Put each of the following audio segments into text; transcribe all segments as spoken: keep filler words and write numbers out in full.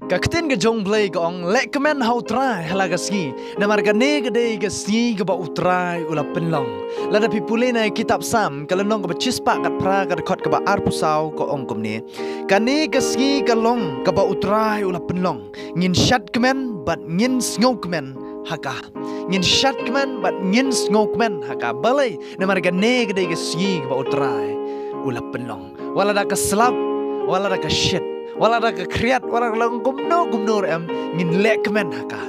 Ka ktien ka jong Blei ka ong, leh kmen ha U Trai ha la ka sngi, namar kane ka dei ka sngi kaba U Trai u la pynlong. Lada phi pule na kitab Salm, ka lynnong kaba shispah khatphra, ka dkhot kaba arphew saw, ka ong kumne: Kane ka sngi ka long kaba U Trai u la pynlong. Ngin shad kmen bad ngin sngew kmen ha ka. Ngin shad kmen bad ngin sngew kmen ha ka. Balei? Namar kane ka dei ka sngi kaba U Trai u la pynlong. Wat la da ka slap, wat la da ka shit, wat la da ka khriat, wat la da ka long kumno kumno ruh em, ngin leh kmen ha ka.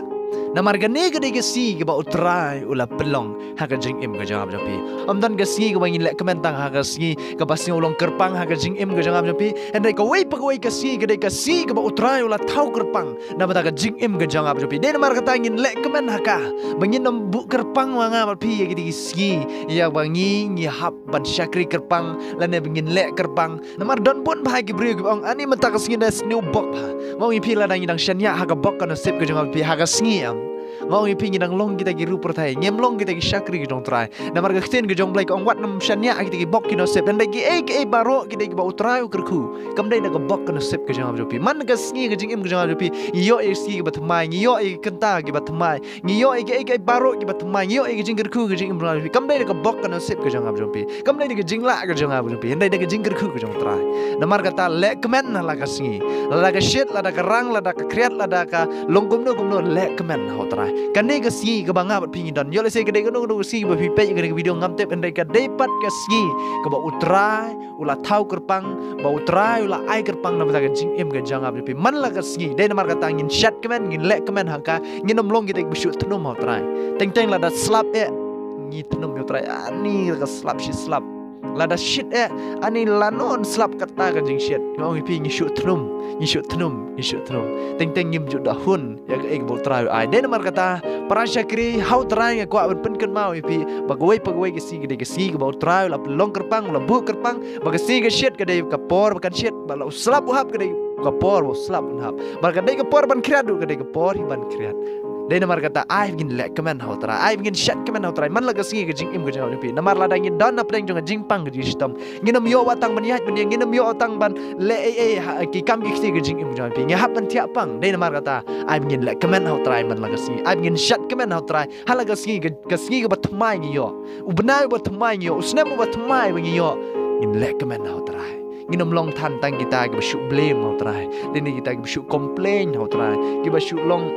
Namar kane ka dei ka sngi kaba U Trai u la pynlong ha ka jingim ka jong nga bad jong phi. Ym don ka sngi kaba ngin leh kmen tang ha ka sngi kaba sngew long kyrpang ha ka jingim ka jong nga bad jong phi. Hynrei kawei pa kawei ka sngi ka dei ka sngi kaba U Trai u la thaw kyrpang na bynta ka jingim ka jong nga bad jong phi. Dei namar kata ngin leh kmen ha ka, ba ngin ym buh kyrpang ma nga bad phi ïa kine ki sngi, ïa ba ngi, ngi hap ban shakri kyrpang lane ba ngin leh kyrpang. Namar don bun bha ki briew kiba ong, ani mynta ka sngi da sniew bok bha. Nga ong ïa phi, lada ngi dang shaniah ha ka bok ka nusip ka jong nga bad phi ha ka sngi em, nga ong ïa phi, ngi dang long kita ki riew pyrthei, ngim long kita ki shakri ka jong U Trai. Namar ka ktien ka jong Blei ka ong, wat nym shaniah ha kita ki bok ki nusip. Hynrei kiei kiei baroh ki dei kiba U Trai u kyrkhu. Kam dei da ka bok ka nusip ka jong nga bad jong phi. Man ka sngi ka jingim ka jong nga bad jong phi, ngi ïoh ïa ki sngi kiba thymmai, ngi ïoh ïa ki kynta kiba thymmai, ngi ïoh ïa kiei kiei baroh kiba thymmai, ngi ïoh ïa ki jingkyrkhu ka jingim ka jong nga bad jong phi. Kam dei da ka bok ka nusip ka jong nga bad jong phi, kam dei da ka jingleh ka jong nga bad jong phi, hynrei da ka jingkyrkhu ka jong U Trai. Namar kata leh kmen ha la ka sngi. Lada ka shit, lada ka rang, lada ka khriat, lada ka long kumno kumno, leh kmen ha U Trai. Kane ka sngi kaba nga bad phi ngi don, ïoh lehse ka dei kano kano ka sngi ba phi peit ïa kane ka video ngam tip, hynrei ka dei pat ka sngi kaba U Trai u la thaw kyrpang, ba U Trai u la ai kyrpang na bynta ka jingim ka jong nga bad jong phi. Man la ka sngi, dei namar kata ngin shad kmen, ngin leh kmen ha ka, ngin ym long kita kiba shu thnum ha U Trai. Teng teng lada slap eh, ngi thnum ïa U Trai, ani ka slap shi slap. Lada shit eh, ani la non slap kata ka jingshit. Nga ong ïa phi, ngi shu thnum, ngi shu thnum, ngi shu thnum. Teng teng ngim ju da hun ïa kaei kaba U Trai u ai. Dei namar kata, para shakri ha U Trai, nga kwah ban pynkynmaw ïa phi ba kawei pa kawei ka sngi ka dei ka sngi kaba U Trai u la pynlong kyrpang, u la buh kyrpang. Ba ka sngi ka shit ka dei ka por ba kan shit, ba la u slap u hap ka dei ka por ba u slap un hap. Ba ka dei ka por ban khriat ruh ka dei ka por hi ban khriat. Dei namar kata ai ba ngin leh kmen ha U Trai, ai ba ngin shad kmen ha U Trai man la ka sngi ka jingim ka jong nga bad jong phi. Namar lada ngi don na pdeng jong ka jingpang ka jingshitom, ngin ym ïoh wat tang ban ïaid ban ïeng, ngin ym ïoh wat tang ban leh ei ei ha ki kam ki kti ka jingim ka jong nga bad jong phi. Ngi hap ban thiah pang. Dei namar kata ai ba ngin leh kmen ha U Trai man la ka sngi, ai ba ngin shad kmen ha U Trai ha la ka sngi, ka, ka sngi kaba thymmai ngi ïoh, u bnai uba thymmai ngi ïoh, u snem uba thymmai ba ngi ïoh. Ngin leh kmen ha U Trai. Ngin ym long than tang kita kiba shu blame ha U Trai, lane kita kiba shu complain ha U Trai, kiba shu long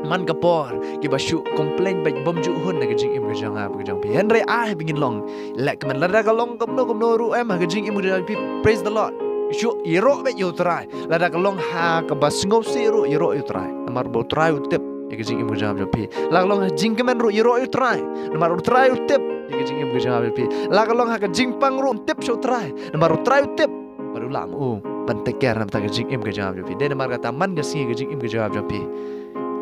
man ka por kiba shu complain bad bym ju hun na ka jingim ka jong nga bad ka jong phi. Hynrei ai ba ngin long leh kmen. Lada ka long kumno kumno ruh em ha ka jingim ka jong phi, praise the Lord, shu ïaroh bad ïa U Trai. Lada ka long ha kaba sngewsih ruh, ïaroh ïa U Trai, namar ba U Trai u tip ïa ka jingim ka jong nga bad jong phi. Lada ka long ha jingkmen ruh, ïaroh ïa U Trai, namar U Trai u tip ïa ka jingim ka jong nga bad jong phi. Lada ka long ha ka jingpang ruh, tip sha U Trai, namar U Trai u tip bad u lah ma u ban take care na bynta ka jingim ka jong nga bad jong phi. Dei namar kata man ka sngi ka jingim ka jong nga bad jong phi,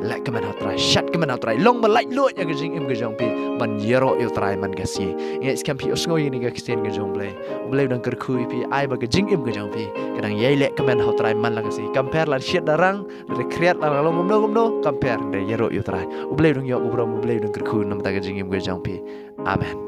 leh kmen ha U Trai, shad kmen ha U Trai, long ba laitluid ïa ka jingim ka jong phi ban ïaroh ïa U Trai man ka sngi. Nga ngeit skhem phi ïohsngew ïa kane ka ktien ka jong U Blei. U Blei u dang kyrkhu ïa phi, ai ba ka jingim ka jong phi ka dang ïai leh kmen ha U Trai man la ka sngi. Kam pher la da shit da rang, la da khriat, la da long kumno kumno, kam pher, da ïaroh ïa U Trai. U Blei u dang ïoh burom, U Blei u dang kyrkhu na bynta ka jingim ka jong phi. Amen.